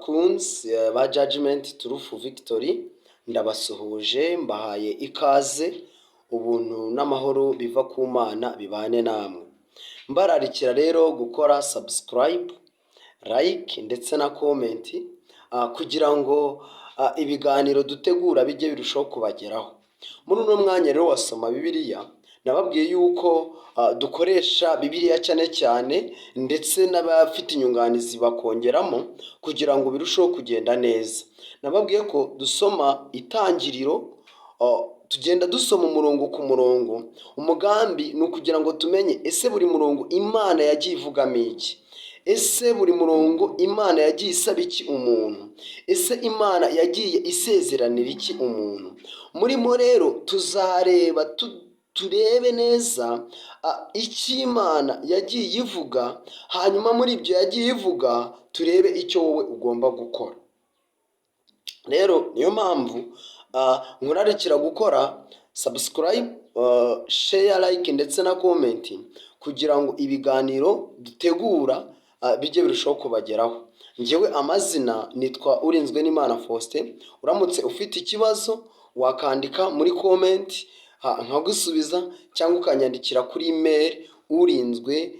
Bakunzi ba Judgment Truth Victory, ndabasuhuje, mbahaye ikaze. Ubuntu n'amahoro biva ku Mana bibane namwe. Mbararikira rero gukora subscribe, like ndetse na comment kugira ngo ibiganiro dutegura bijye birushaho kubageraho. Muri uno mwanya rero wasoma Bibiliya, nababwiye yuko dukoresha Bibiliya cyane cyane, ndetse n'abafite inyunganizi bakongeramo kugira ngo birusheho kugenda neza. Nababwiye ko dusoma Itangiriro, tugenda dusoma umurongo ku murongo. Umugambi ni ukugira ngo tumenye: ese buri murongo Imana yagiye ivugamo iki? Ese buri murongo Imana yagiye isaba iki umuntu? Ese Imana yagiye isezeranira iki umuntu? Murimo rero tuzareba, turebe neza icyo Imana yagiye ivuga, hanyuma muri ibyo yagiye ivuga turebe icyo wowe ugomba gukora. Rero niyo mpamvu nkurarikira gukora subscribe, share, like ndetse na comment kugira ngo ibiganiro dutegura bijye birushaho kubageraho. Njyewe amazina nitwa Urinzwe n'Imana Faustin. Uramutse ufite ikibazo wakandika muri comment nkagusubiza, cyangwa ukanyandikira kuri email urinzwe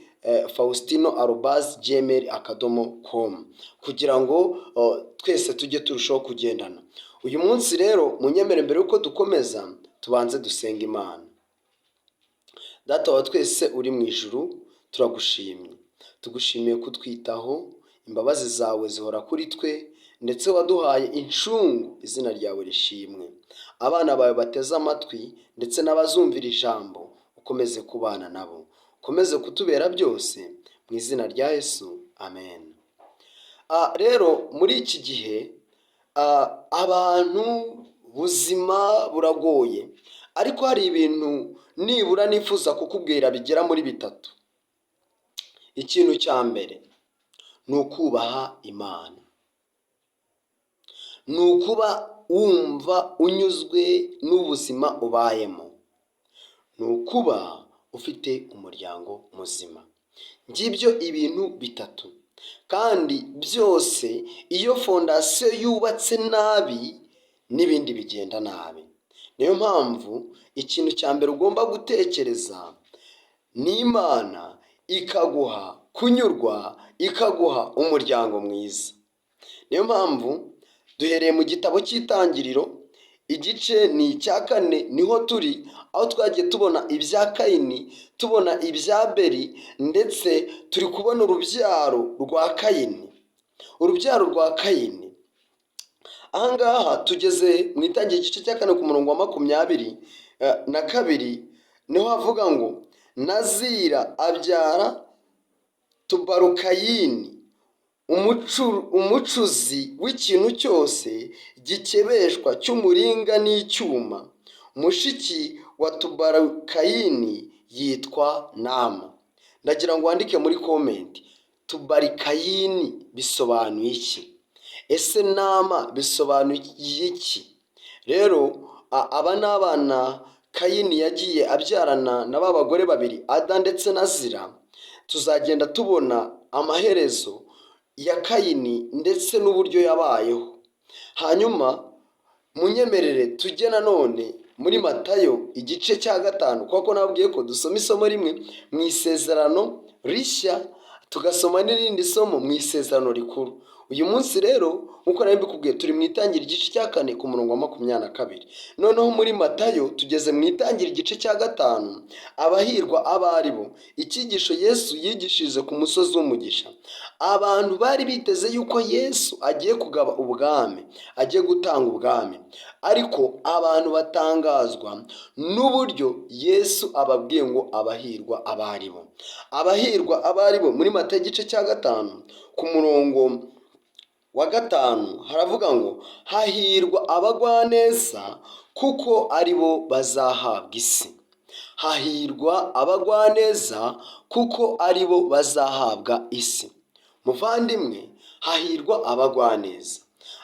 faustino@gmail.com kugira ngo twese tujye turushaho kugendana. Uyu munsi rero munyemere, mbere y'uko dukomeza, tubanze dusenga Imana. Data wa twese uri mu ijuru, turagushimye, tugushimiye kutwitaho. Imbabazi zawe zihora kuri twe, ndetse waduhaye incungu. Izina ryawe rishimwe. Abana bawe bateze amatwi ndetse n'abazumvira ijambo, ukomeze kubana nabo, ukomeze kutubera byose, mu izina rya Yesu, amen. Rero muri iki gihe abantu buzima buragoye, ariko hari ibintu nibura nifuza kukubwira bigera muri bitatu. Ikintu cya mbere ni ukubaha Imana, ni ukuba wumva unyuzwe n'ubuzima ubayemo, ni ukuba ufite umuryango muzima. Ngibyo ibintu bitatu, kandi byose iyo fondasiyo yubatse nabi n'ibindi bigenda nabi. Niyo mpamvu ikintu cya mbere ugomba gutekereza ni Imana ikaguha kunyurwa, ikaguha umuryango mwiza. Niyo mpamvu duhereye mu gitabo cy'Itangiriro, igice ni icya 4, niho turi, aho twagiye tubona ibya Kayini, tubona ibya Beri, ndetse turi kubona urubyaro rwa Kayini. Urubyaro rwa Kayini, ahangaha tugeze mu Itangira igice cya 4 ku murongo wa 22, niho havuga ngo: "Na Zira abyara Tubarukayini, umucuzi w'ikintu cyose gikebeshwa cy'umuringa n'icyuma. Mushiki wa Tubarukayini yitwa Nama." Ndagira ngo wandike muri comment: Tubarikayini bisobanuye iki? Ese Nama bisobanuye iki? Rero aba ni abana Kayini yagiye abyarana na ba bagore babiri, Ada ndetse na Zira. Tuzagenda tubona amaherezo ya Kayini ndetse n'uburyo yabayeho. Hanyuma munyemerere tujye nanone muri Matayo igice cya 5, kuko nabwiye ko dusoma isomo rimwe mu Isezerano Rishya, tugasoma n'irindi somo mu Isezerano Rikuru. Uyu munsi rero, nk'uko nari mbikubwiye, turi mu Itangira igice cya 4 ku murongo wa 22. Noneho muri Matayo tugeze mu Itangira igice cya 5, abahirwa abo ari bo, icyigisho Yesu yigishije ku musozi w'umugisha. Abantu bari biteze yuko Yesu agiye kugaba ubwami, agiye gutanga ubwami, ariko abantu batangazwa n'uburyo Yesu ababwiye ngo abahirwa abo ari bo. Abahirwa abo ari bo, muri Matayo igice cya 5 ku murongo wa 5 haravuga ngo: "Hahirwa abagwaneza, kuko ari bo bazahabwa isi." Hahirwa abagwaneza, kuko ari bo bazahabwa isi. Muvandimwe, hahirwa abagwaneza,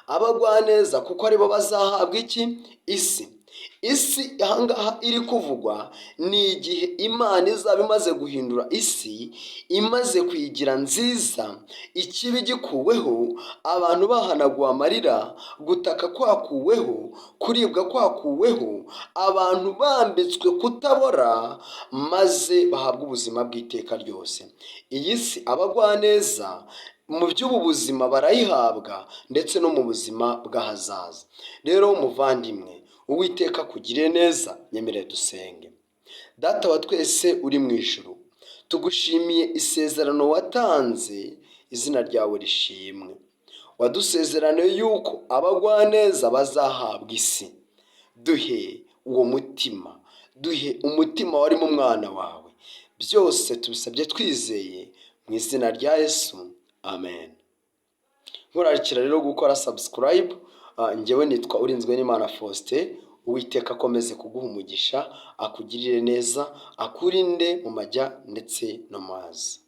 abagwaneza kuko aribo bazahabwa iki? Isi. Isi ahangaha iri kuvugwa ni igihe Imana izaba imaze guhindura isi, imaze kuyigira nziza, ikibi gikuweho, abantu bahanaguwe amarira, gutaka kwakuweho, kuribwa kwakuweho, abantu bambitswe kutabora, maze bahabwa ubuzima bw'iteka ryose. Iyi si abagwaneza mu by'ubu buzima barayihabwa, ndetse no mu buzima bw'ahazaza. Rero muvandimwe, Uwiteka akugirire neza. Nyemerere dusenge. Data wa twese uri mu ijuru, tugushimiye isezerano watanze, izina ryawe rishimwe. Wadusezeraniye yuko abagwaneza bazahabwa isi. Duhe uwo mutima, duhe umutima warimo umwana wawe. Byose tubisabye twizeye mu izina rya Yesu, amen. Nkurarikira rero gukora subscribe. Njyewe nitwa Urinzwe n'Imana Faustin. Uwiteka akomeze kuguha umugisha, akugirire neza, akurinde mu majya ndetse no mazi.